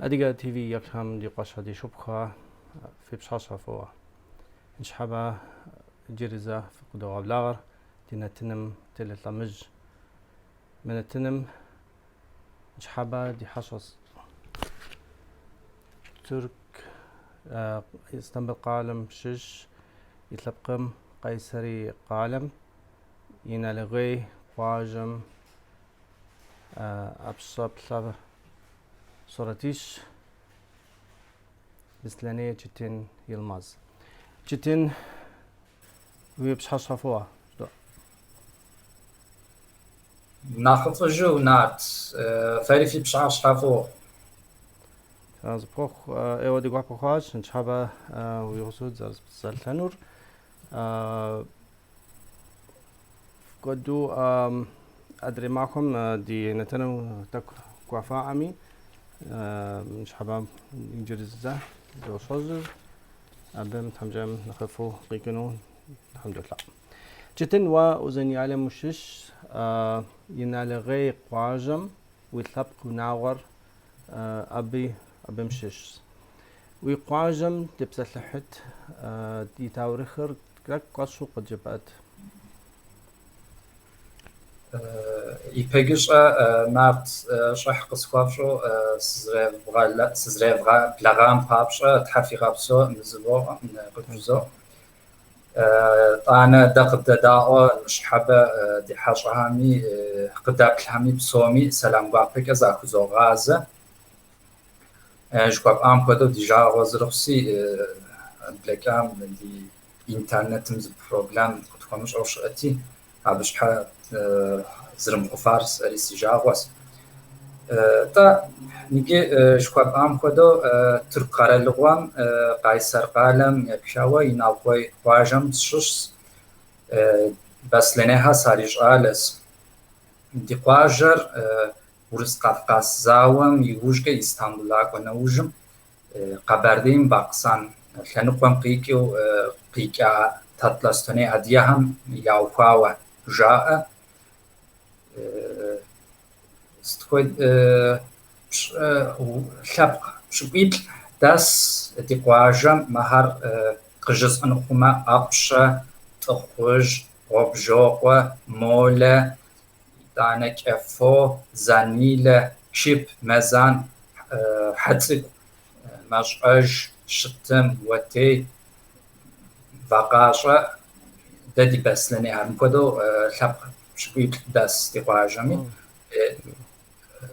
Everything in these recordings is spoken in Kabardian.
Адыгэ ТВ еплъхэм ди къуэшхэ, ди шыпхъухэ, фи пщыхьэщхьэ фӏыуэ. Ныщхьэбэ иджыри зэ фыкъыдогъэблагъэр ди нэтыным Телелъэмыж. Мы нэтыным ныщхьэбэ ди хьэщӏэщ Тырку Истамбыл къалэм щыщ и лъэпкъым Къайсэри къалэм Иналыгъей къуажэм ӏэпщӏэпщӏэ сурэтыщӏ Беслъэней Четин Йылмаз. Четин, уи пщыхьэщхьэ фӏыуэ. Нэхъыфӏыжу, Нарт, фэри фи пщыхьэщхьэ фӏыуэ. Зыпхуэхъу ӏейуэ ди гуапэ хъуащ, ныщхьэбэ уи гъусэу дызэрыпсэлъэнур. Куэду адрей махуэм ди нэтыным тӏэкӏу кӏуэфаӏэми, ныщхьэбэ иджыри зэ дощӏэжыр, абым тхьэмкӏэм нэхъыфӏу къикӏыну Тхьэм долъэӏу. Четин, уэ Узун-Яйлэм ущыщ, Иналыгъей къуажэм уи лъэпкъ унагъуэр абым щыщщ. Уи къуажэм тепсэлъыхьыт, и таурыхъыр тӏэкӏу кӏэщӏу къыджепӏэт. Ипэгыщӏэ Нарт щӏыхь къысхуэфщӏу сызэревгъэблэгъам папщӏэ Тхьэ фигъэпсэу къывжызоӏэ. Тӏанэ дэ къыдэдаӏуэ ныщхьэбэ ди хьэщӏэхэми къыдэплъхэми псоми сэлам гуапэкӏэ захузогъазэ. Жыхуэпӏам хуэдэу ди жагъуэ зэрыхъуси, блэкӏам ди интернетым зы проблем къытхуэмыщӏэу щыӏэти, абы щхьэ зэрымыхъуфар сэри си жагъуэс. Тӏэ, иджы жыхуэпӏам хуэдэу Тырку къэралыгъуэм Къайсэр къалэм епхауэ Иналкъуей къуажэм сщыщщ, Беслъэнейхэ сарищӏалэс. Ди къуажэр Урыс-Кавказ зауэм иужькӏэ Истамбылакӏуэ нэужьым Къэбэрдейм Бахъсэн лъэныкъуэм къикӏыу къикӏа Татластоней адыгэхэм яухуауэ жаӏэ. Лъэпкъ пщыкӏуиплӏ дэс ди къуажэм мыхэр къыжысӏэн хъумэ ӏэпщэ, Тӏыхъужь, Гъуэбжокъуэ, Молэ, итӏанэ Кӏэфо, Занилэ, Чып, Мэзан, Хьэцӏыкӏу, Мащӏэж, Щытым, Уэтей, Вакъащӏэ, дэ ди Беслъэнейхэр. Мыпхуэдэу лъэпкъ пщыкӏуиплӏ дэс ди къуажэми.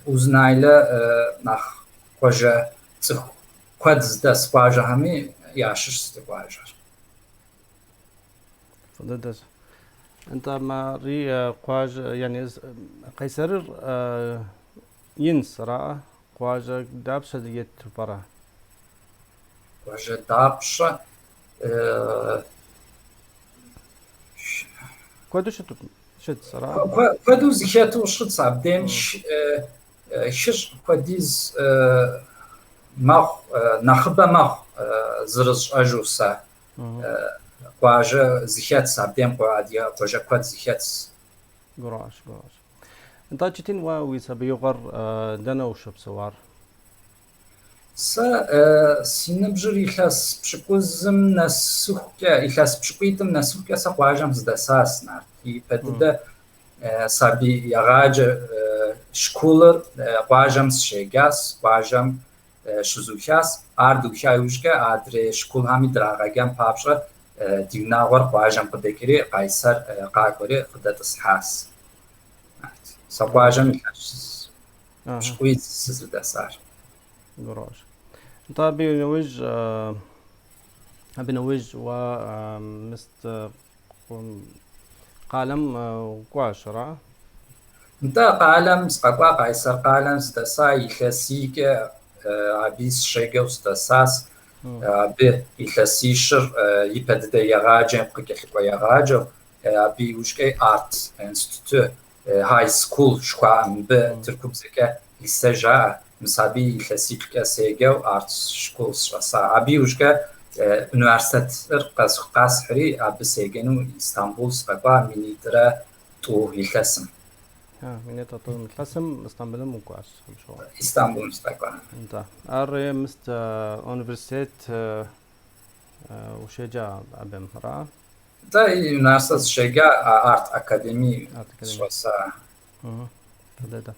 Узун-Яйлэ нэхъ къуажэ цӏыху куэд зыдэс къуажэхэми ящыщщ ди къуажэр. Фӏы дыдэщ. Нтӏэ, мари къуажэ, яни Къайсэрыр инщ, араӏэ? Къуажэ дапщэ иту пӏэрэ? Къуажэ дапщэ? Куэду щыту щытщ, ара? Куэду зыхэту щытщ, абдейм хыщӏ хуэдиз мэхъу, нэхъыбэ мэхъу зэрысщӏэжу сэ. Къуажэ зыхэтщ, абдейм адыгэ къуажэ куэд зыхэтщ. Гурыӏуащ, гурыӏуащ. Нтӏэ, Четин, уэ уи сабиигъуэр дэнэ ущыпсэуар? Сэ си ныбжьыр илъэс пщыкӏузым нэсыхукӏэ, илъэс пщыкӏуитӏым нэсыхукӏэ сэ къуажэм сыдэсащ, Нарт. Ипэ дыдэ сабий егъаджэ школыр къуажэм сыщеджащ, къуажэм щызухащ. Ар дыуха иужькӏэ адрей школхэми драгъэджэн папщӏэ ди унагъуэр къуажэм къыдэкӏри Къайсэр къакӏуэри къыдэтӏысхьащ. Сэ къуажэм илъэс пщыкӏуий сызэрыдэсар. Гурыӏуащ. Нтӏэ, абы нэужь уэ мыст къалэм укӏуащ, ара? Нтӏэ, къалэм сыкъэкӏуа, Къайсэр къалэм сыдэса, илъэсийкӏэ абы сыщеджэу сыдэсащ. Абы илъэсищыр ипэ дыдэ егъаджэм къыкӏэлъыкӏуэ егъаджэу, абы иужькӏэ арт институт, high school жыхуаӏэм, мыбы тыркубзэкӏэ lise жаӏэ. Мис абы илъэсиплӏкӏэ седжэу арт школ сыщӏэса. Абы иужькӏэ университетыр къэсхьри, абы седжэну Истамбул сыкъэкӏуа минитӏрэ тӏу илъэсым. Минитӏэ тӏум илъэсым Истамбылым укӏуащ абы щыгъуэ. Истамбылым сыкъэкӏуа. Нтӏэ. Ар мыст университет ущеджа абым, ара? Нтӏэ, университет сыщеджа, арт академии сыщӏэса. Фӏы дыдэ.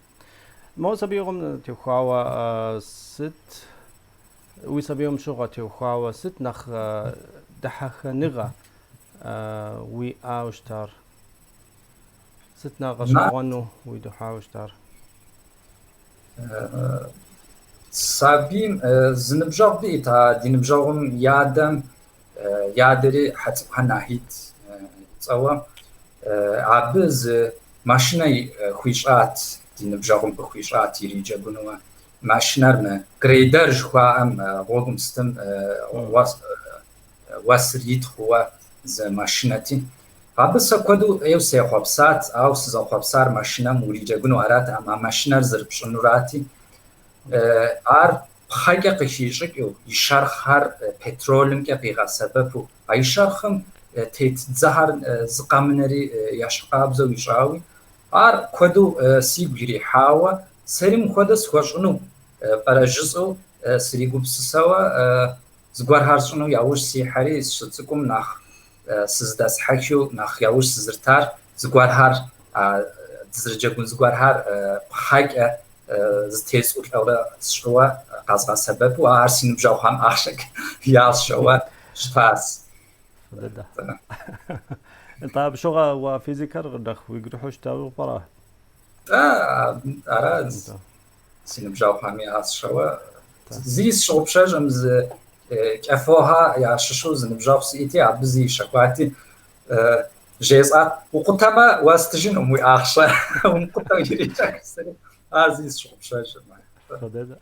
Мо сабиигъуэм теухуауэ сыт, уи сабиигъуэм щыгъуэ теухуауэ сыт нэхъ дэхьэхэныгъэ уиӏауэ щытар? Сыт нэхъ гъэщӏэгъуэну уи дыхьауэ щытар? Сабийм зы ныбжьэгъу диӏэт, а ди ныбжьэгъум и адэм, и адэри Хьэцӏыкӏухэ Нахьид цӏэуэ, абы зы машинэ хуищӏат, ди ныбжьэгъум къыхуищӏат ириджэгунуэ. Машинэр мы грейдер жыхуаӏэм гъуэгум сытым уэсыр итхъууэ зы машинэти. Абы сэ куэду ӏейуэ сехъуэпсат, ауэ сызэхъуэпсар машинэм уриджэгуну аратэкъым, а машинэр зэрыпщӏынурати. Ар пхъэкӏэ къыхищӏыкӏыу, и шэрхъхэр петролымкӏэ къигъэсэбэпу, а и шэрхъым тет дзэхэр зы къэмынэри ещхькъабзэу ищӏауи, ар куэду сигу ирихьауэ, сэри мыпхуэдэ схуэщӏыну пӏэрэ жысӏэу сригупсысэуэ зыгуэрхэр сщӏыну яужь сихьэри, сыщыцӏыкӏум нэхъ сыздэсхьэхыу, нэхъ яужь сызэрытар зыгуэрхэр, дызэрыджэгун зыгуэрхэр пхъэкӏэ зытесӏулӏэурэ сщӏыуэ къэзгъэсэбэпу, ар си ныбжьэгъухэм ахъшэкӏэ ясщэуэ щытащ. Фӏы дыдэ. Нтӏэ, абы щыгъуэ уэ физикэр нэхъ уигу ирихьу щытауэ пӏэрэ? Нтӏэ, ара си ныбжьэгъухэми ясщэуэ. Зыри сщыгъупщэжкъым, зы Кӏэфохэ ящыщу зы ныбжьэгъу сиӏэти, абы зы ищэхуати, жесӏат, укъутэмэ, уэстыжынукъым уи ахъшэ, умыкъутэу ириджэгу жысӏэри, ар зыри сщыгъупщэжкъым. Фӏы дыдэ.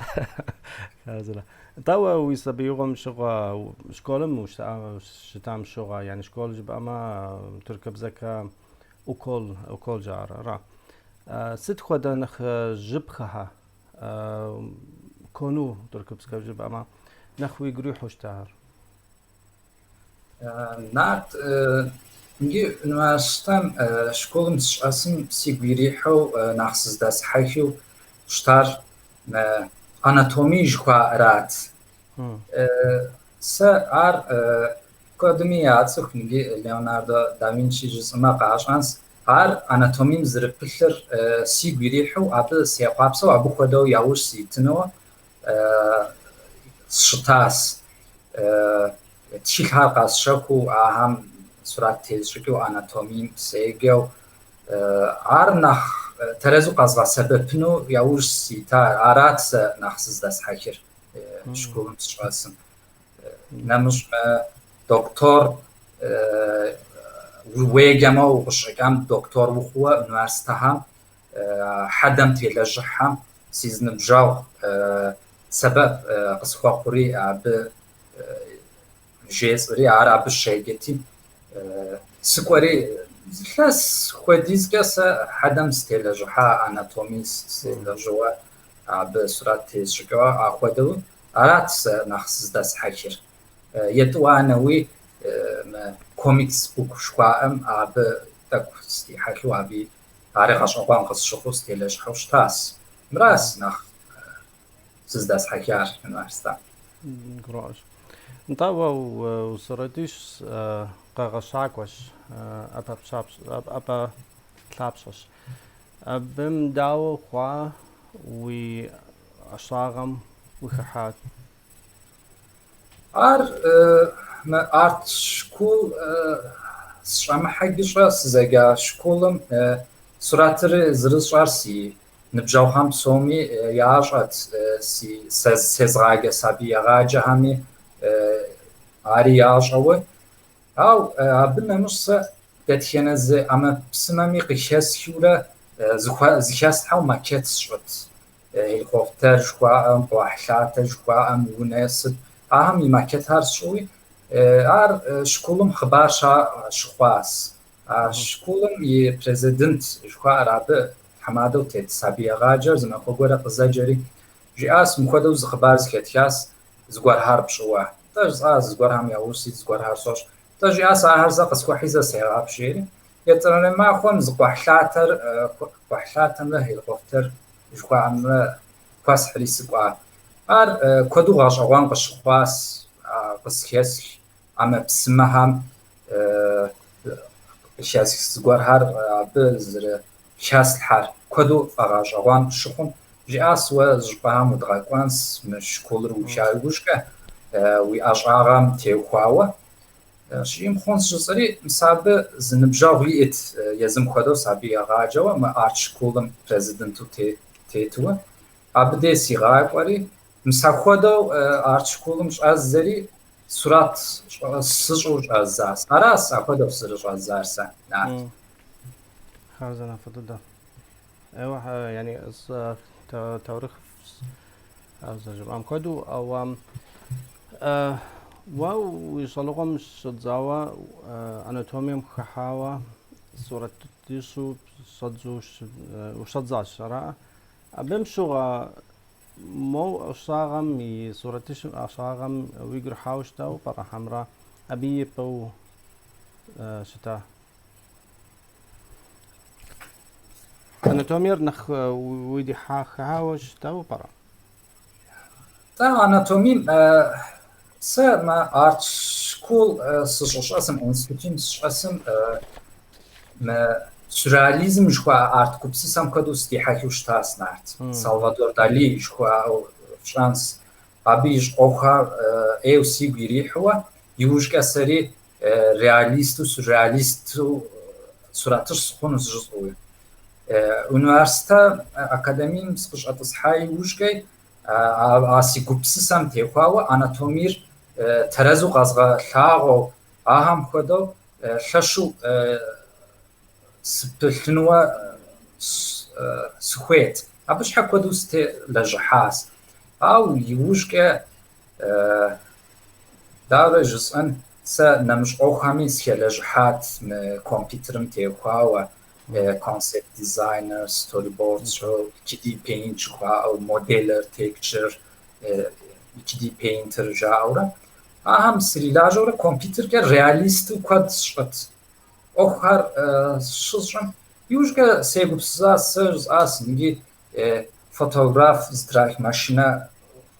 Хъарзынэ. Нтӏэ, уэ уи сабиигъуэм щыгъуэ школым ущытам щыгъуэ, яни школ жыпӏэмэ, тыркубзэкӏэ okul, okul жаӏэр, ара? Сыт хуэдэ нэхъ жыпхъэхэ konu тыркубзэкӏэ жыпӏэмэ, нэхъ уигу ирихьу щытахэр? Нарт, иджы университетым школым сыщӏэсым сигу ирихьу нэхъ сыздэсхьэхыу щытар анатомии жыхуаӏэрат. Сэ ар куэдми яцӏыху, иджы Леонардо да Винчи жысӏэмэ къащӏэнс. Ар анатомием зэрыпылъыр сигу ирихьу, абы сехъуапсэу, абы хуэдэу яужь ситыну сщытащ. Тхылъхэр къэсщэхуу, ахэм сурэт тесщӏыкӏыу, анатомием седжэу. Ар нэхъ тэрэзу къэзгъэсэбэпыну яужь сита, арат сэ нэхъ сыздэсхьэхыр школым сыщӏэсым. Нэмыщӏ доктор уеджэмэ укъыщӏэкӏам доктор ухъууэ университетхэм хьэдэм телэжьыхьхэм си зы ныбжьэгъу сэбэп къысхуэхъури абы жесӏэри, ар абы щеджэти, сыкӏуэри илъэс хуэдизкӏэ сэ хьэдэм сытелэжьыхьа, анатомии селэжьыуэ, абы сурэт тесщӏыкӏыуэ ахуэдэуи, арат сэ нэхъ сыздэсхьэхыр. Етӏуанэуи мы комикс бук жыхуаӏэм абы тӏэкӏу сыдихьэхыу, абы ари гъэщӏэгъуэн къысщыхъуу сытелэжьыхьу щытащ. Мыращ нэхъ сыздэсхьэхар университетым. Гурыӏуэщ. Нтӏэ, уэ усурэтыщӏщ, къэгъэщӏакӏуэщ, ӏэпэӏэпщэщ. Абым дауэ хъуа уи ӏэщӏагъэм ухыхьат? Ар мы арт школ сыщӏэмыхьэ сызэджа школым сурэтыр зэрысщӏар си ныбжьэгъухэм псоми ящӏэт, си сезгъаджэ сабий егъаджэхэми ари ящӏэуэ. Ау абы нэмыщӏ сэ дэтхэнэ зы ӏэмэпсымэми къыхэсхыурэ зыхэслъхьэу макет сщӏыт. Хеликоптер жыхуаӏэм, кхъухьлъатэ жыхуаӏэм, унэ сыт. Ахэм и макетхэр сщӏыуи, ар школым хъыбар щыхъуащ. А школым и президент жыхуаӏэр абы тхьэмадэу тет сабий егъаджэр зы махуэ гуэрэ къызэджэри, жиӏащ, мыпхуэдэу зы хъыбар зэхэтхащ, зыгуэрхэр пщӏыуэ. Нтӏэ, жысӏащ, зыгуэрхэм яужь сит, зыгуэрхэр сощӏ. Нтӏэ, жиӏащ, ахэр зэ къысхуэхьи, зэ сегъэплъ, жери. Етӏуанэрей махуэм зы кхъухьлъатэр, кхъухьлъатэмрэ хеликоптер жыхуаӏэмрэ хуэсхьри сыкӏуа. Ар куэду гъэщӏэгъуэн къыщыхъуащ къысхэсх ӏэмэпсымэхэм къыхэсх зыгуэрхэр абы зэрыхэслъхьэр куэду фӏэгъэщӏэгъуэн щыхъум, жиӏащ, уэ зыщӏыпӏэхэм удгъэкӏуэнщ мы школыр уха иужькӏэ уи ӏэщӏагъэм теухуауэ. Щыжиӏэм хъунщ жысӏэри, мис абы зы ныбжьэгъу иӏэт езым хуэдэу сабий егъаджэуэ, мы арт школым президенту тетуэ. Абы дей сигъакӏуэри, мис апхуэдэу арт школым щӏэздзэри, сурэт сыщӏыу щӏэздзащ. Аращ апхуэдэу сызэрыщӏэздзар сэ, Нарт. Хъарзынэ, фӏы дыдэ. Эуэ, яни таурыхъ зэрыжыпӏам хуэдэу, ауэ уэ уи щӏалэгъуэм щӏэдзауэ анатомием хыхьауэ сурэт ищӏу щӏэдзу ущӏэдзащ, ара? Абым щыгъуэ мо ӏэщӏагъэм и сурэтыщӏым ӏэщӏагъэм уигу ирихьауэ щытауэ пӏэрэ хьэмэрэ абы ипэу щыта? Анатомиер нэхъ уидихьэхауэ щытауэ пӏэрэ? Тӏэ, анатомием сэ мы арт школ сыщӏыщӏэсым, институтым сыщӏэсым мы сюрреализм жыхуаӏэ арт гупсысэм куэду сыдихьэхыу щытащ, Нарт. Салвадор Дали жыхуаӏэу фщӏэнщ. Абы ищӏ ӏуэхухэр ӏейуэ сигу ирихьуэ, иужькӏэ сэри реалисту, сюрреалисту сурэтыщӏ сыхъуну жысӏэуи. Университет академием сыкъыщӏэтӏысхьа иужькӏэ а си гупсысэм теухуауэ анатомиер тэрэзу къэзгъэлъагъуэу, ахэм хуэдэу лъэщу сыпылъынуэ сыхуейт. Абы щхьэ куэду сытелэжьыхьащ. Ауэ иужькӏэ дауэрэ жысӏэн, сэ нэмыщӏ ӏуэхухэми сыхэлэжьыхьат мы компьютерым теухуауэ, концепт дизайнер, сториборд сщӏыу, HD Paint жыхуаӏэу, modeler, texture, HD Painter жаӏэурэ. Ахэм срилажьэурэ компьютеркӏэ реалисту куэд сщӏыт. ӏуэхухэр щысщӏым, иужькӏэ сегупсысащ, сэ жысӏащ, иджы фотограф зытрах машинэ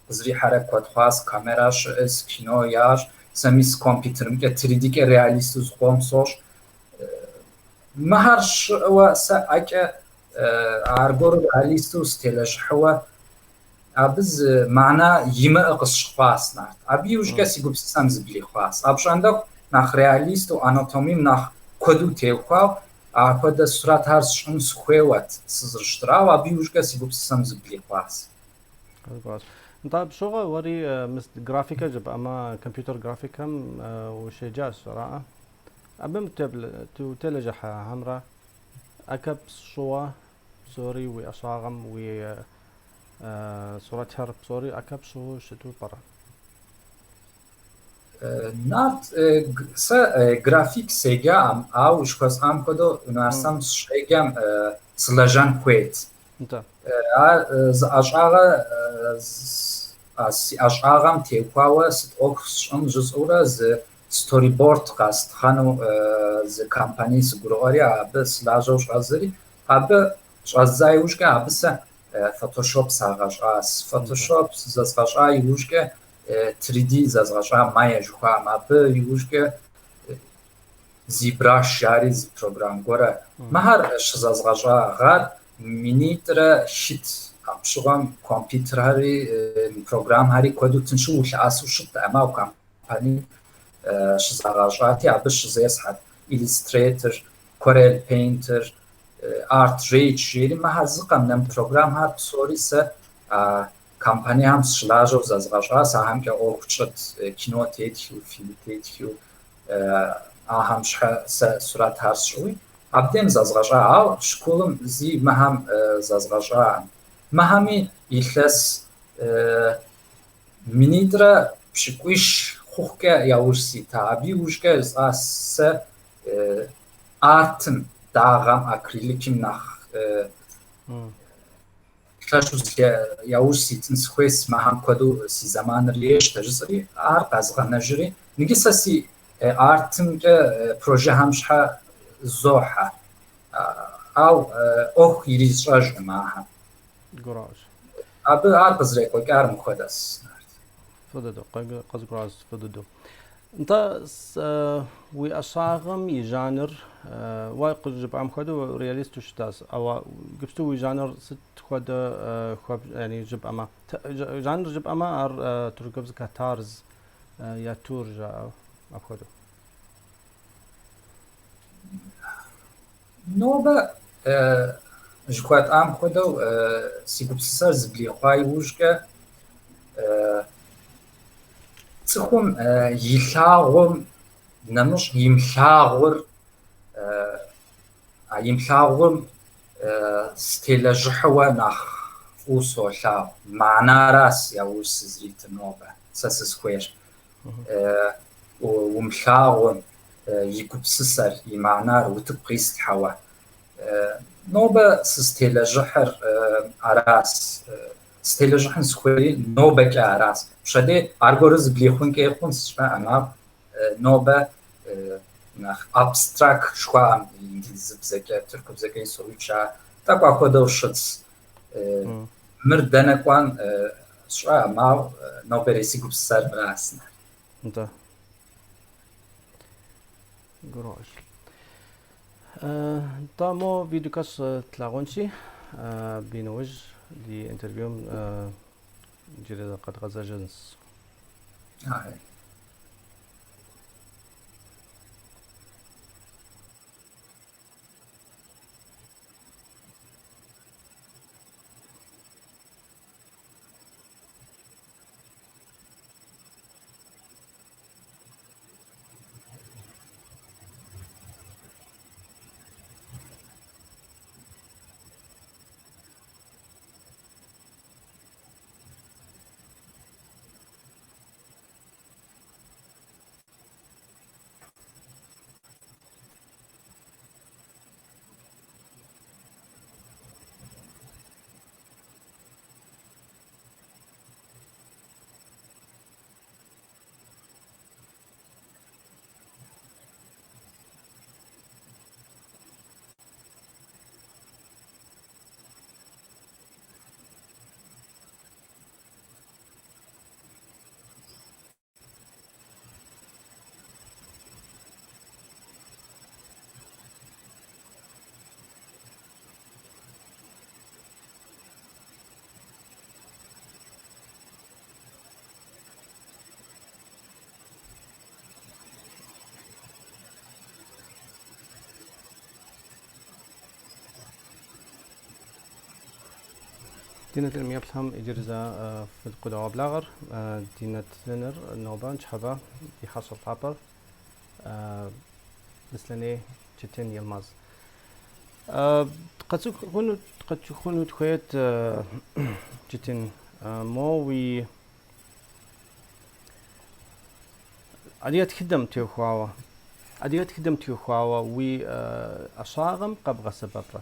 къызэрихьэрэ куэд хъуащ, камера щыӏэс, кино ящӏ, сэ мис компьютерымкӏэ 3D-кӏэ реалисту зыкъом сощӏ. Мыхэр щыӏэуэ сэ ӏэкӏэ аргуэру реалисту сытелэжьыхьыуэ абы зы мыхьэнэ имыӏэ къысщыхъуащ, Нарт. Абы иужькӏэ си гупсысэм зыблихъуащ. Апщӏондэху нэхъ реалисту, анатомием нэхъ куэду теухуауэ, апхуэдэ сурэтхэр сщӏын сыхуейуэт сызэрыщытыр, ауэ абы иужькӏэ си гупсысэм зыблихъуащ. Нтӏэ, абы щыгъуэ уэри мис графикэ жыпӏэмэ, компьютер графикэм ущеджащ, араӏэ? Абым утелэжьыхьа хьэмэрэ ӏэкӏэ пщӏыуэ псори уи ӏэщӏагъэм уи сурэтхэр псори ӏэкӏэ пщӏыуэ щыту пӏэрэ? Нарт, сэ график седжаӏым, ауэ жыхуэсӏам хуэдэу университетым сыщеджэм сылэжьэн хуейт. Нтӏэ. Ар зы ӏэщӏагъэ, си ӏэщӏагъэм теухуауэ сыт ӏуэху сщӏын жысӏэурэ зы сториборд къэстхъэну зы компани сыгурыӏуэри, абы сылажьэу щӏэздзэри, абы щӏэздза иужькӏэ абы сэ Photoshop сагъэщӏащ. Photoshop зэзгъэщӏа иужькӏэ 3D зэзгъэщӏа Maya жыхуаӏэм, абы иужькӏэ ZBrush жари зы программ гуэрэ. Мыхэр щызэзгъэщӏа гъэр минитӏрэ хыт апщыгъуэм компьютерхэри программхэри куэду тыншу улъэӏэсу щыттэкъым, ауэ компани щызагъэщӏати, абы щызесхьэт Illustrator, Corel Painter, ArtRage жери мыхэр зыкъым, нэмыщӏ программхэр псори сэ а компанихэм сыщылажьэу зэзгъэщӏащ, ахэмкӏэ ӏуэху тщӏыт, кино тетхыу, фильм тетхыу, ахэм щхьэ сэ сурэтхэр сщӏыуи. Абдейм зэзгъэщӏа, ауэ школым зи мыхэм зэзгъэщӏаӏым. Мыхэми илъэс минитӏрэ пщыкӏуищ хъухукӏэ яужь сита. Абы иужькӏэ жысӏащ сэ артым, дагъэм, акриликым нэхъ лъэщу яужь ситын сыхуейс, мыхэм куэду си зэманыр ещтэ жысӏэри, ар къэзгъэнэжри. Иджы сэ си артымкӏэ прожехэм щхьэ Зохьэ. Ауэ ӏуэху ирищӏэжкъым ахэм. Гурыӏуащ. Абы ар къызэрекӏуэкӏар мыхуэдэс. Фӏы дыдэу, къызгурыӏуащ фӏы дыдэу. Нтӏэ, уи ӏэщӏагъэм и жанр, уэ къызжыпӏам хуэдэу реалисту щытащ, ауэ иджыпсту уи жанр сыт хуэдэ яни жыпӏэмэ? Жанр жыпӏэмэ, ар тыркубзэкӏэ tarz я tür жаӏэу апхуэдэу. Нобэ жыхуэтӏам хуэдэу си гупсысэр зэблихъуа иужькӏэ цӏыхум илъагъум нэмыщӏ имылъагъур, а имылъагъум сытелэжьыхьыуэ нэхъ фӏыуэ солъагъу. Мыхьэнэращ яужь сызритыр нобэ, сэ сызыхуейр. Умылъагъум и гупсысэр, и мыхьэнэр утыку къислъхьэуэ. Нобэ сызытелэжьыхьыр аращ. Сытелэжьыхьын сыхуейри нобэкӏэ аращ. Пщэдей аргуэру зэблихъункӏэ хъунщ, сщӏэӏым, ауэ нобэ нэхъ abstract жыхуаӏэм инглызыбзэкӏэ, тыркубзэкӏэ соӏукӏ, ар тӏэкӏу апхуэдэу щытщ. Мыр дэнэ кӏуэн сщӏэӏым, ауэ нобэрей си гупсысэр мыращ. Нтӏэ. Гурыӏуащ. Нтӏэ, мо видео кӏэщӏ тлъагъунщи, абы и нэужь ди интервьюм иджыри къэдгъэзэжынщ. Ди нэтыным еплъхэм иджыри зэ фыкъыдогъэблагъэр. Ди нэтыныр нобэ ныщхьэбэ ди хьэщӏэ лъапӏэр Беслъэней Четин Йылмаз. Къэтцӏыхуну тхуейт Четин, мо уи адыгэ тхыдэм теухуауэ, адыгэ тхыдэм теухуауэ уи ӏэщӏагъэм къэбгъэсэбэпрэ?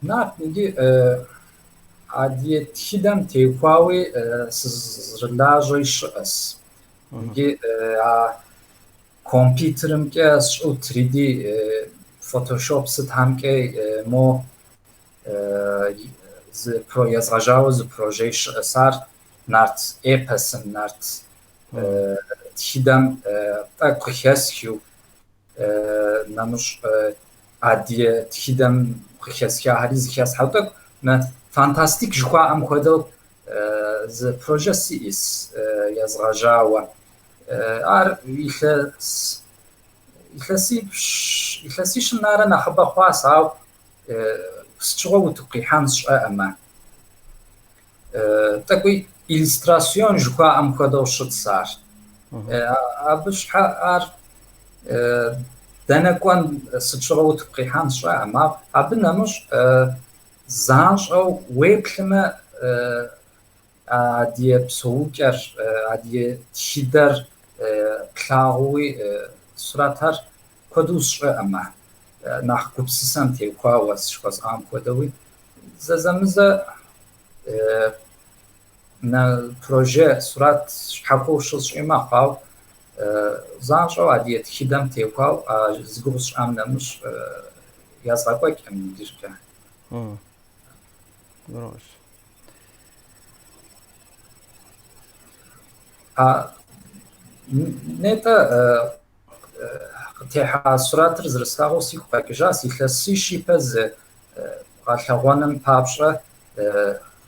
Нарт, иджы адыгэ тхыдэм теухуауи сызэрылажьэи щыӏэс. Иджы а компьютерымкӏэ сщӏыу 3D Photoshop сытхэмкӏэ мо зы езгъэжьауэ зы прожей щыӏэс. Ар нарт эпосым, нарт тхыдэм тӏэкӏу къыхэсхыу, нэмыщӏ адыгэ тхыдэм къыхэсхахэри зыхэсхьэу тӏэкӏу мы фантастик жыхуаӏэм хуэдэу зы проже сиӏэс езгъэжьауэ. Ар илъэсищым нэрэ нэхъыбэ хъуащ, ауэ сыт щыгъуэ утыку къихьэн сщӏэӏымэ. Тӏэкӏуи иллюстрацион жыхуаӏэм хуэдэу щытщ ар. Абы щхьэ ар дэнэ кӏуэн сыт щыгъуэ утыку къихьэн сщӏэӏым, ауэ абы нэмыщӏ занщӏэу уеплъымэ адыгэ псэукӏэр, адыгэ тхыдэр плъагъууи сурэтхэр куэду сщӏыӏымэ. Нэхъ гупсысэм теухуауэ сыжыхуэсӏам хуэдэуи зэзэмызэ проже сурэт щхьэхуэу щысщӏи мэхъу, ауэ Занщӏэу адыгэ тхыдэм теухуауэ а зи гугъу сщӏам нэмыщӏ езгъэкӏуэкӏкъым иджыркӏэ. А нетӏэ къытехьа сурэтыр зэрыслъагъуу сигу къэкӏыжащ илъэсищ ипэ зы гъэлъэгъуэным папщӏэ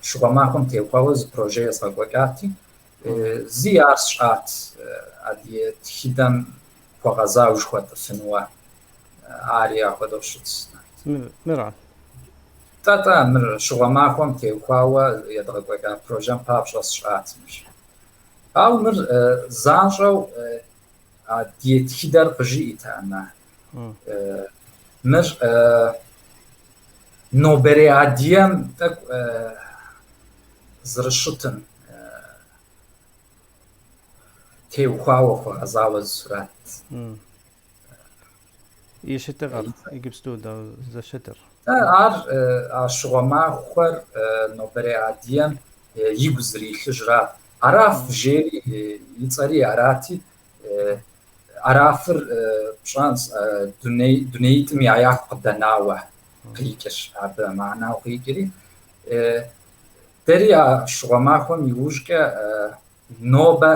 щыгъуэ махуэм теухуауэ зы проже езгъэкӏуэкӏати, зы ар сщӏат адыгэ тхыдэм хуэгъэзауэ жыхуэтӏыфынуэ. Ари апхуэдэу щытщ. Мыра? Тӏэ-тӏэ, мыр щыгъуэ махуэм теухуауэ едгъэкӏуэкӏа прожем папщӏэ сщӏат мыр. Ауэ мыр занщӏэу адыгэ тхыдэр къыжиӏэтэкъым. Мыр нобэрей адыгэм тӏэкӏу зэрыщытым теухуауэ хуэгъэзауэ зы сурэт. И щытыгъэр иджыпсту зэщытыр. Ар а щыгъуэ махуэр нобэрей адыгэм игу зэрилъыжрат. Араф жери и цӏэри арати, Арафыр пщӏэнщ дунеитӏым я яку къыдэнауэ къикӏыр, абы мыхьэнэу къикӏри. Дэри а щыгъуэ махуэм иужькӏэ нобэ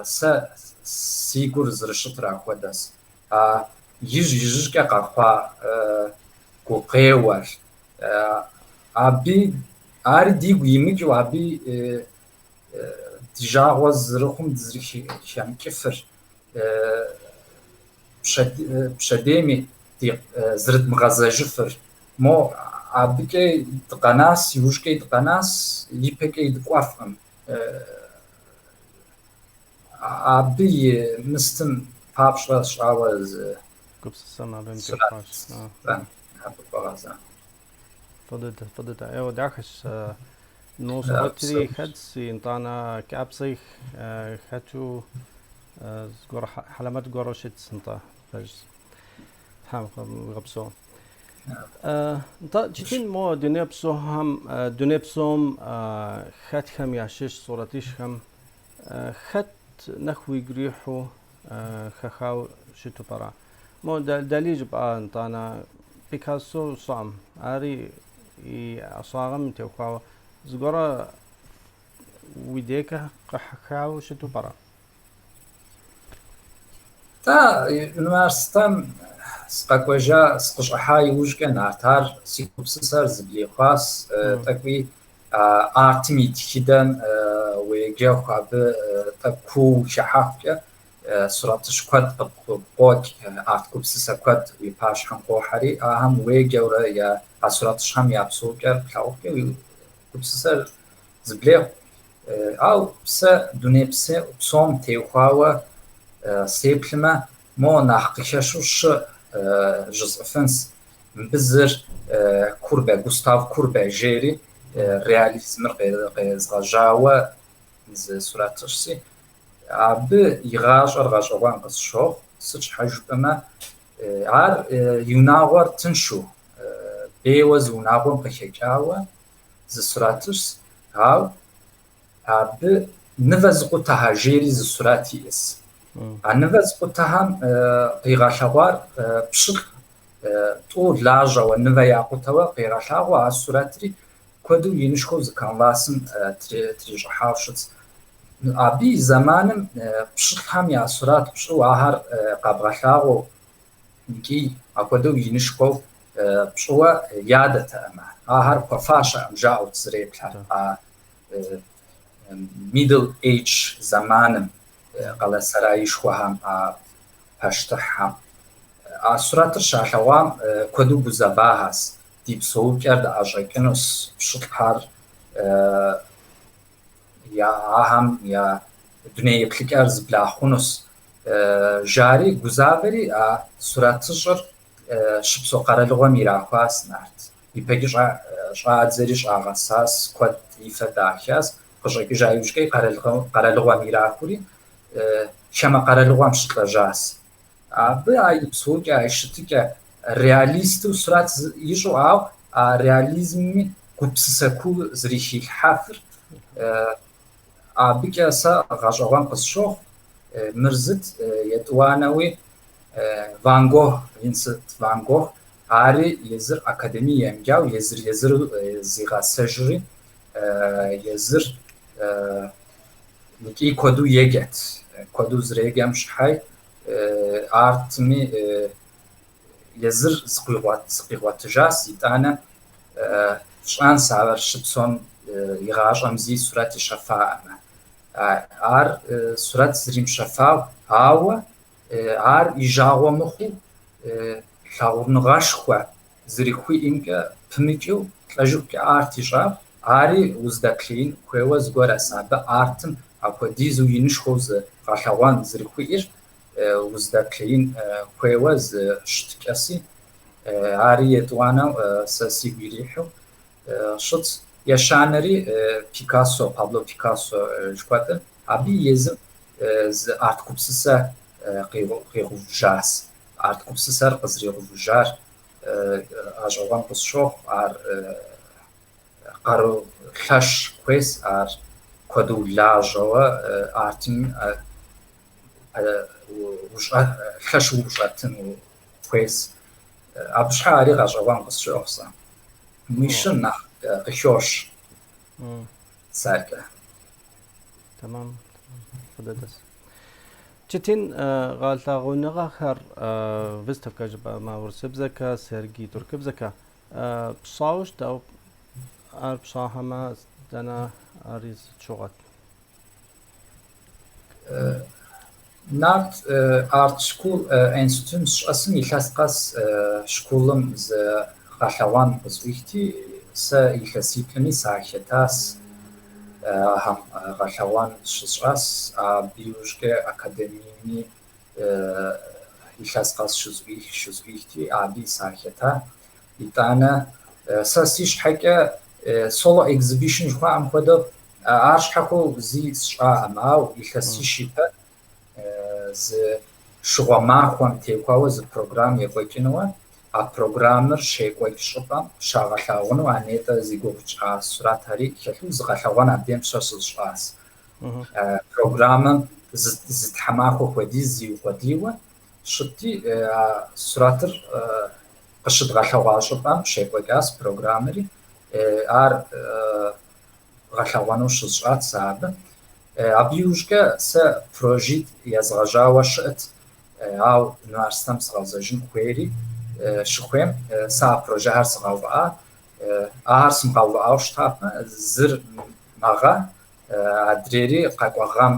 сэ си гур зэрыщытыр апхуэдэщ. А ижь-ижьыжькӏэ къэхъуа гукъеуэр, абы ари дигу имыкӏыу, абы ди жагъуэ зэрыхъум дызэрыхэмыкӏыфыр, пщэдейми зэрыдмыгъэзэжыфыр. Мо абыкӏэ дыкъэнас, иужькӏэ дыкъэнас, ипэкӏэ дыкӏуэфкъым. Абы и мыстым папщӏэ сщӏауэ зы гупсысэм абы сурэт абы хуэгъэза. Фӏы дыдэ, фӏы дыдэ. Еуэ, дахэщ. Ну, сурэтри хэтщ, нтӏанэ кӏапсэ хэту зыгуэр хьэлэмэт гуэру щытщ, нтӏэ, пэжщ. Тхьэм уигъэпсэу. Нтӏэ, Читин, мо дуней псохэм, дуней псом хэтхэм ящыщ сурэтыщӏхэм хэт нэхъ уигу ирихьу хэхауэ щыту пӏэрэ? Мо Дали жыпӏа, нтӏанэ Пикассо сщӏэкъым, ари и ӏэщӏагъэм теухуауэ зыгуэрэ уи декӏэ къыхэхауэ щыту пӏэрэ? Тӏэ, университетым сыкъэкӏуэжа, сыкъыщӏыхьа иужькӏэ нарт ар си гупсысэр зэблихъуащ, тӏэкӏуи артым и тхыдэм уеджэху абы тӏэкӏу куу ухыхьэхукӏэ сурэтыщӏ куэд къыпкъуокӏ, арт гупсысэ куэд уи пащхьэм къохьэри, ахэм уеджэурэ я а сурэтыщӏхэм я псэукӏэр плъагъухукӏэ уи гупсысэр зэблехъу. Ауэ сэ дуней псом теухуауэ сеплъымэ, мо нэхъ къыхэщу щы жысӏэфынщ. Мыбы зыр Курбе, Густав Курбе жери реализмыр къезгъэжьауэ зы сурэтыщӏси, абы и гъащӏэр гъэщӏэгъуэн къысщохъу, сыт щхьэ жыпӏэмэ, ар и унагъуэр тыншу, бейуэ зы унагъуэм къыхэкӏауэ зы сурэтыщӏ, ауэ абы нывэ зыкъутэхэр жери зы сурэт иӏэс. А нывэ зыкъутэхэм къигъэлъэгъуар пщылӏ тӏу лажьэуэ, нывэ якъутэуэ къигъэлъагъуэ а сурэтри куэду инышхуэу зы канвасым трищӏыхьауэ щытщ. Абы и зэманым пщылӏхэм я сурэт пщӏыуэ ахэр къэбгъэлъагъуэу икӏи апхуэдэу инышхуэу пщӏыуэ ядэтэкъым. Ахэр хуэфащэкъым жаӏэу зэреплъхэр. А Middle Age зэманым къалэ сараишхуэхэм, а пащтыхьхэм. А сурэтыр щалъэгъуам куэду гузэвахэщ. Ди псэукӏэр дыӏэщӏэкӏынущ, пщылӏхэр ахэм я дуней еплъыкӏэр зэблахъунущ. Жари гузавэри а сурэтыщӏыр щыпсэу къэралыгъуэм ирахуащ нарт. Ипэкӏи щӏадзэри щӏагъэсащ, куэд и фэ дахащ, къыщӏэкӏыжа иужькӏэ къэралыгъуэм ирахури, хамэ къэралыгъуэм щылӏэжащ. Абы а и псэукӏэ, а и щытыкӏэ реалисту сурэт ищӏу, ауэ а реализмми гупсысэ куу зэрыхилъхьэфыр абыкӏэ сэ гъэщӏэгъуэн къысщохъу. Мыр зыт, етӏуанэуи Ван Гог, Винсент Ван Гог, ари езыр академие емыджау, езыр-езыру зигъэсэжри, езыр икӏи куэду еджэт. Куэду зэреджэм щхьай артми езыр зыкъигъуэтыжащ, итӏанэ фщӏэнс ар щыпсэум и гъащӏэм зи сурэт ищэфаӏымэ. Ар сурэт зэримыщэфау, ауэ ар и жагъуэ мыхъуу лъагъуныгъэшхуэ зэрыхуиӏэмкӏэ пымыкӏыу лӏэжыхукӏэ арт ищӏа, ари уздэплъеин хуейуэ зыгуэрэс. Абы артым апхуэдизу инышхуэу зыгъэлъэгъуэн зэрыхуиӏэр уздэплъеин хуейуэ зы щытыкӏэси, ари етӏуанэу сэ сигу ирихьу щытщ. Ещанэри Пикассо, Пабло Пикассо жыхуэтӏыр, абы езым зы арт гупсысэ къигъэувыжащ. Арт гупсысэр къызэригъэувыжар гъэщӏэгъуэн къысщохъу, ар къару лъэщ хуейс, ар куэду лажьэуэ артым лъэщу ущӏэтын хуейс. Абы щхьэ ари гъэщӏэгъуэн къысщохъу сэ. Мы щыр нэхъ къыхощ сэркӏэ. Тэмэм, фӏы дыдэс. Четин гъэлъэгъуэныгъэхэр выставкэ жыпӏэмэ урысыбзэкэ, серги туркыбзэкэ пщӏауэ щытау, ар пщӏахэмэ, дэнэ ари сыт щыгъуэт? Нарт Арт Шкул институтым сыщӏэсым илъэс къэс школым зы гъэлъэгъуэн къызэӏуихти, сэ илъэсиплӏми сахэтас, ахэм гъэлъэгъуэн щысщӏас, абы иужькӏэ академиеми илъэс къэс щызэӏуихти, абыи сахэта. Итӏанэ сэ си щхьэкӏэ соло экзибишн жыхуаӏэм хуэдэу ар щхьэхуэу зи сщӏаӏым, ауэ илъэсищ ипэ зы щыгъуэ махуэм теухуауэ зы программ екӏуэкӏынуэ, а программыр щекӏуэкӏ щӏыпӏэм щагъэлъагъуну а нетӏэ зи гугъу тщӏа сурэтхэри хэлъу зы гъэлъэгъуэн абдейм сэ щысщӏащ. Программэм зы тхьэмахуэ хуэдиз зиукъуэдийуэ щытти, а сурэтыр къыщыдгъэлъэгъуа щӏыпӏэм щекӏуэкӏащ программэри, ар гъэлъэгъуэну щысщӏат сэ абы. Абы иужькӏэ сэ прожитӏ езгъэжьауэ щыӏэт, ауэ университетым сгъэзэжын хуейри щыхуейм сэ а прожехэр сыгъэувыӏа. Ахэр сымыгъэувыӏауэ щытамэ, зыр мэгъэ, адрейри къэкӏуэ гъэм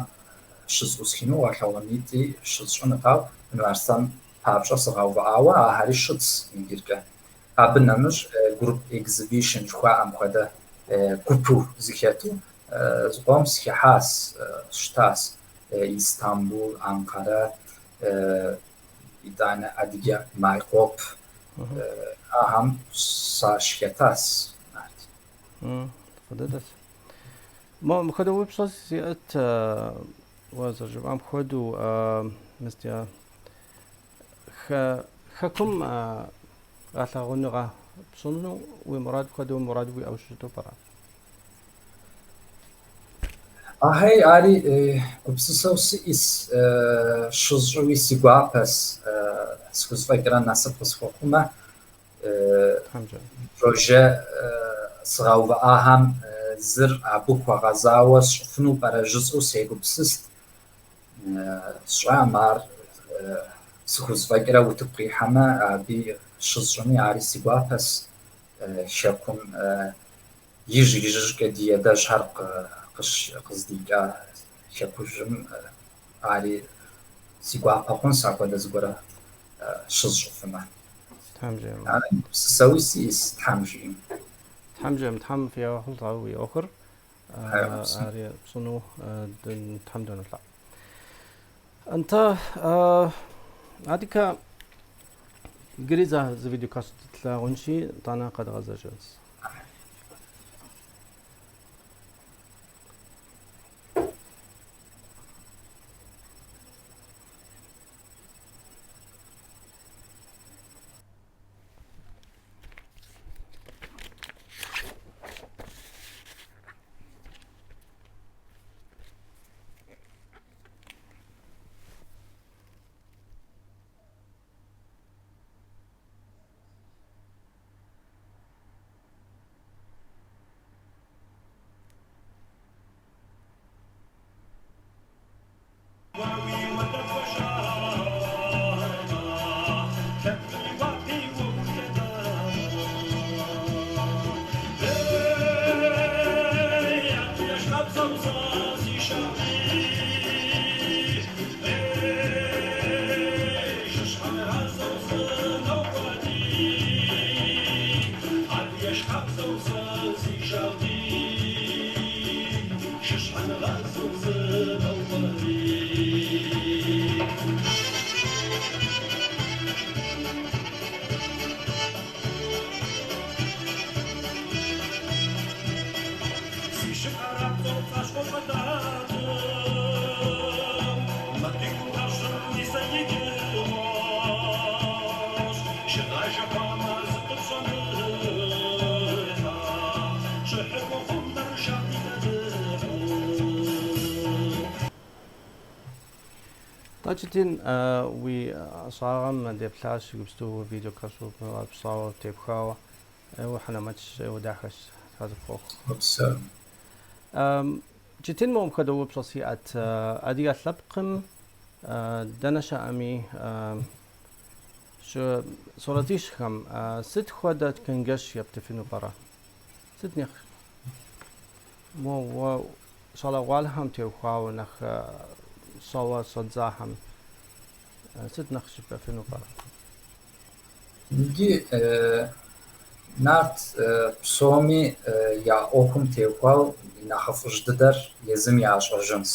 щызэӏусхыну гъэлъэгъуэнитӏи щысщӏынут, ауэ университетым папщӏэ сыгъэувыӏауэ ахэри щытс иджыркӏэ. Абы нэмыщӏ group exhibition жыхуаӏэм хуэдэ гупу зыхэту зыкъом сыхыхьащ, щытащ Истамбул, Анкара, итӏанэ Адыгэ Майкъоп, ахэм сащыхэтащ. Фӏы дыдэщ. Мыпхуэдэ упщӏэ сиӏэт, уэ зэрыжыпӏам хуэдэу, мыстя хэкум гъэлъэгъуэныгъэ пщӏыну уи мурад хуэдэу мурад уиӏэу щыту пӏэрэ? Ахьей, ари гупсысэу сиӏэс, щысщӏыуи си гуапэс, схузэфӏэкӏрэ насып къысхуэхъумэ, проже сыгъэувыӏахэм зыр абы хуэгъэзауэ сщӏыфыну пӏэрэ жысӏэу сегупсыст. Сщӏам ар схузэфӏэкӏрэ утыку къихьэмэ, абы щысщӏыми ари си гуапэс. Хэкум ижь-ижьыжькӏэ ди адэжьхэр къыздикӏа хэкужьым ари си гуапэ хъунс апхуэдэ зыгуэрэ щысщӏыфымэ. Тхьэм жиӏэмэ. Ар гупсысэуи сиӏэс, Тхьэм жиӏэм. Тхьэм жиӏэм, Тхьэм фигъэхъулӏэ уи ӏуэхур, ари пщӏыну Тхьэм донолъэӏу. Нтӏэ, адэкӏэ иджыри зы видеокассет тлъагъунщи, итӏанэ къэдгъэзэжынщ. Чэтин, уи ӏэщӏагъэм деплъащ иджыпсту видео кӏэщӏу пщӏауэ тепхауэ. Ӏейуэ хьэлэмэтщ, ӏейуэ дахэщ, Тхьэ зыпхуэхъу. Упсэу. Чэтин, моуэ мыпхуэдэ упщӏэ сиӏэт. Адыгэ лъэпкъым дэнэ щыӏэми сурэтыщӏхэм сыт хуэдэ чэнджэщ ептыфыну пӏэрэ? Сыт нэхъ моуэ щӏалэгъуалэхэм теухуауэ нэхъ щӏэуэ щӏэдзахэм сыт нэхъ жыпӏэфыну пӏэрэ? Иджы Нарт псоми я ӏуэхум теухуауэ нэхъыфӏыж дыдэр езым ящӏэжынщ.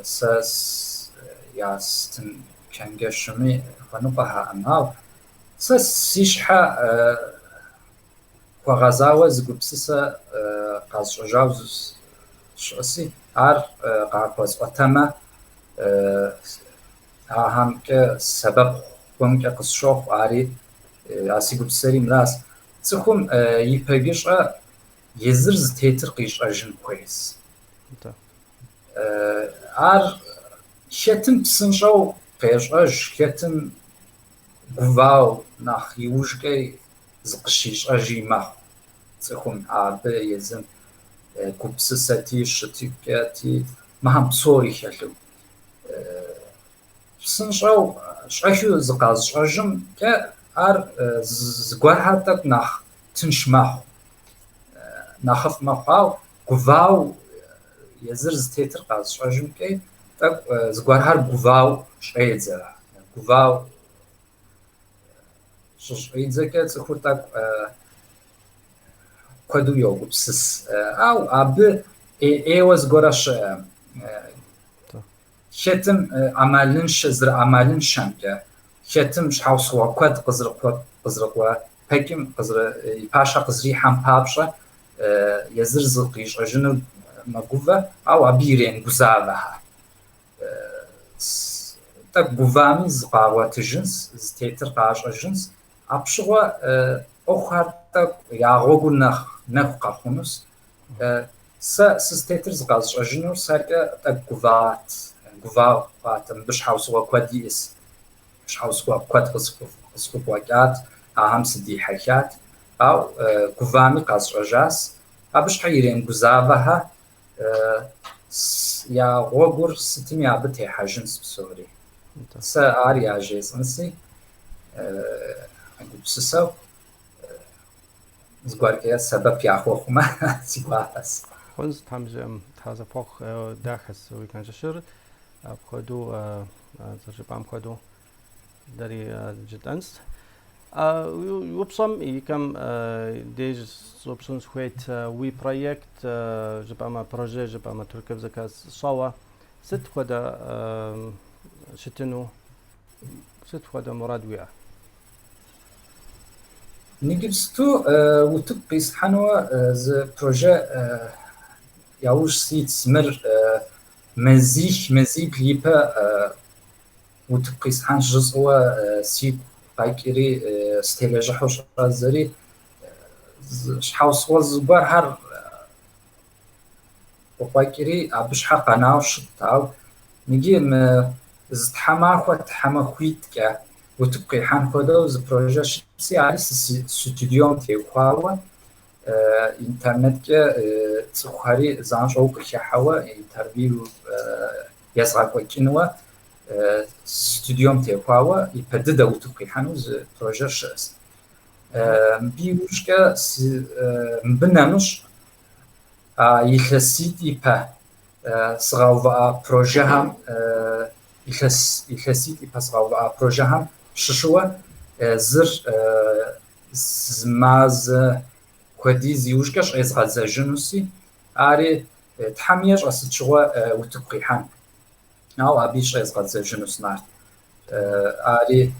Сэ ястын чэнджэщми хуэныкъуэхэкъым, ауэ сэ си щхьэ хуэгъэзауэ зы гупсысэ къэсщӏэжауэ щыӏэси, ар къахуэсӏуэтэмэ, ахэмкӏэ сэбэп хъункӏэ къысщохъу, ари а си гупсысэри мыращ. Цӏыхум ипэгыщӏэ езыр зытетыр къищӏэжын хуейщ. Ар хэтым псынщӏэу къещӏэж, хэтым гувау нэхъ иужькӏэ зыкъыщищӏэжи мэхъу цӏыхум. Абы езым гупсысэти, щытыкӏэти, мыхэм псори хэлъу. Псынщӏэу щӏэхыу зыкъэзыщӏэжымкӏэ ар зыгуэрхэр тӏэкӏу нэхъ тынш мэхъу, нэхъыфӏ мэхъу, ауэ гувау езыр зытетыр къэзыщӏэжымкӏэ тӏэкӏу зыгуэрхэр гувау щӏедзэ. Гувау щыщӏидзэкӏэ цӏыхур тӏэкӏу куэду йогупсыс. Ауэ абы ӏейуэ зыгуэрэ щыӏэ. Хэтым ӏэмалыншэ зэрыӏэмалыншэмкӏэ, хэтым щхьэусыгъуэ куэд къызэрыкъуэпэкӏым и пащхьэ къызэрихьэм папщӏэ езыр зыкъищӏэжыну мэгувэ, ауэ абы иремыгузавэхэ. Тӏэкӏу гувами зыкъагъуэтыжынщ, зытетыр къащӏэжынщ. Апщыгъуэ ӏуэхухэр тӏэкӏу я гъуэгур нэхъ нэху къэхъунущ. Сэ сызытетыр зыкъэсщӏэжынур сэркӏэ тӏэкӏу гуват, гува хъуат. Мыбы щхьэусыгъуэ куэд иӏэс, щхьэусыгъуэ куэд къысхукъуэкӏат, ахэм сыдихьэхат. Ауэ гувами къэсщӏэжащ. Абы щхьэ иремыгузавэхэ, я гъуэгур сытми абы техьэжынщ псори. Сэ ар яжесӏэнси, гупсысэу зыгуэркӏэ сэбэп яхуэхъумэ, си гуапэс. Хъунщ, Тхьэм жиӏэм, Тхьэ зэпхуэхъу, дахэс уи чэнджэщыр. Апхуэдэу зэрыжыпӏам хуэдэу дэри жытӏэнщ. Упщӏэм и кӏэм деж сыщӏэупщӏын сыхуейт уи проект жыпӏэмэ, proje жыпӏэмэ, тыркубзэкӏэ щӏэуэ сыт хуэдэ щытыну, сыт хуэдэ мурад уиӏэ? Иджыпсту утыку къисхьэнуэ зы proje яужь ситщ. Мыр мазих, мазибл ипэ утыку къисхьэнщ жысӏэуэ сигу къэкӏри сытелэжьыхьу щӏэздзэри, щхьэусыгъуэ зыгуэрхэр къыкъуэкӏри абы щхьэ къэнауэ щыт. Ауэ иджы мы зы тхьэмахуэ тхьэмахуитӏкӏэ утыку къихьэн хуэдэу зы proje щытси, ари студиом теухуауэ интернеткӏэ цӏыхухэри занщӏэу къыхыхьэуэ интервью езгъэкӏуэкӏынуэ студиом теухуауэ ипэ дыдэ утыку къихьэну зы proje щыӏэс. Мыбы иужькӏэ мыбы нэмыщӏ А илъэситӏ ипэ сгъэувыӏа прожэхэм, илъэситӏ ипэ сгъэувыӏа прожэхэм щыщыуэ зыр зы мазэ хуэдиз иужькӏэ щӏезгъэдзэжынуси, ари Тхьэм ещӏэ сыт щыгъуэ утыку къихьэн. Ауэ абы щӏезгъэдзэжынус, Нарт. Ари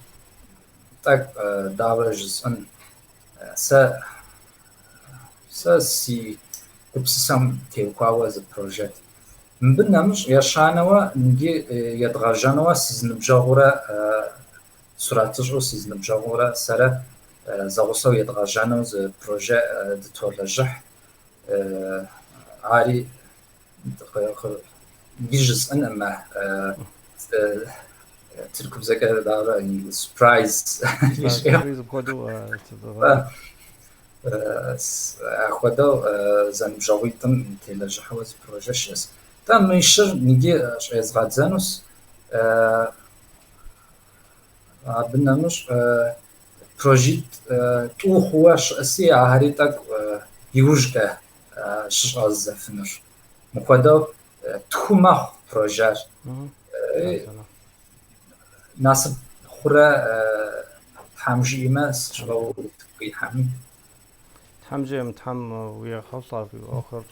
тӏэкӏу дауэрэ жысӏэн, сэ си гупсысэм теухуауэ зы прожэт. Мыбы нэмыщӏ ещанэуэ иджы едгъэжьэнуэ си зы ныбжьэгъурэ сурэтыщӏу си зы ныбжьэгъурэ сэрэ зэгъусэу едгъэжьэну зы прожэ дытолэжьыхь. Ари иджы жысӏэнымэ, тыркубзэкӏэ дауэрэ surprise. Апхуэдэу зэныбжьэгъуитӏым телэжьыхьауэ зы прожэ щыӏэс. Тӏэ мы щыр иджы щӏезгъэдзэнус. Абы нэмыщӏ прожитӏ тӏу хъууэ щыӏэси, ахэри тӏэкӏу иужькӏэ щыщӏэздзэфынущ. Мыпхуэдэу тху мэхъу прожэр. Насып хъурэ Тхьэм жиӏэмэ, сыт щыгъуэ утыку къихьэми. Тхьэм жиӏэм, Тхьэм уигъэхъулӏэ уи ӏуэхур,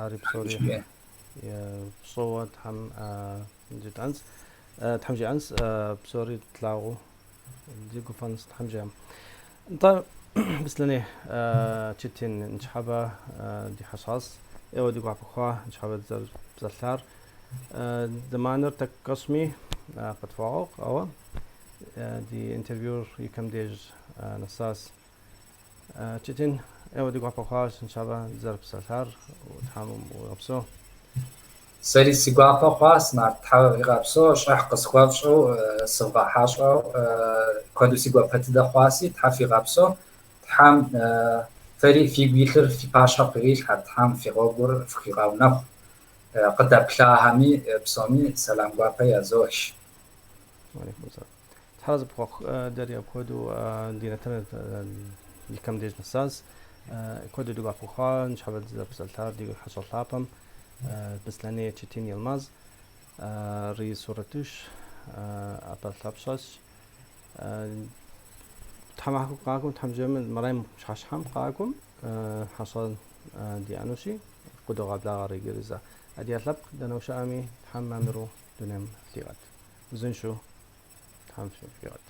ари псори пщӏыуэ Тхьэм жытӏэнщ. Тхьэм жиӏэнщ, псори тлъагъуу ди гуфӏэнщ, Тхьэм жиӏэм. Нтӏэ, Беслъэней Четин ныщхьэбэ ди хьэщӏащ, ӏейуэ ди гуапэ хъуа ныщхьэбэ дызэрыпсэлъар. Зэманыр тӏэкӏу кӏэщӏми къытхуэгъэгъу, ауэ ди интервьюр и кӏэм деж нэсащ. Четин, ӏейуэ ди гуапэ хъуащ ныщхьэбэ дызэрыпсэлъар, Тхьэм уигъэпсэу. Сэри си гуапэ хъуащ, Нарт, Тхьэ уигъэпсэу, щӏыхь къысхуэфщӏу, сывгъэхьэщӏэу, куэду си гуапэ дыдэ хъуаси, Тхьэ фигъэпсэу. Тхьэм фэри фигу илъыр фи пащхьэ кърилъхьэ, Тхьэм фи гъуэгур фхуигъэунэху. Къыдэплъахэми псоми сэлам гуапэ язох. Тхьэр арэзы пхухъу, дэри апхуэдэу ди нэтыныр и кӏэм деж нэсащ. Куэду ди гуапэ хъуа ныщхьэбэ дызэрыпсэлъар ди хьэщӏэ лъапӏэм Беслъэней Четин Йылмаз ри сурэтыщӏ ӏэпщӏэлъапщӏэщ. Тхьэмахуэ къакӏуэм, Тхьэм жиӏэмэ, мэрем пщыхьэщхьэм къакӏуэм хьэщӏэ диӏэнущи, къыдогъэблагъэр иджыри зэ. Адыгэ лъэпкъ дэнэ ущыӏэми, Тхьэм мамыру дунейм фигъэт. Узыншэу Тхьэм фигъэт.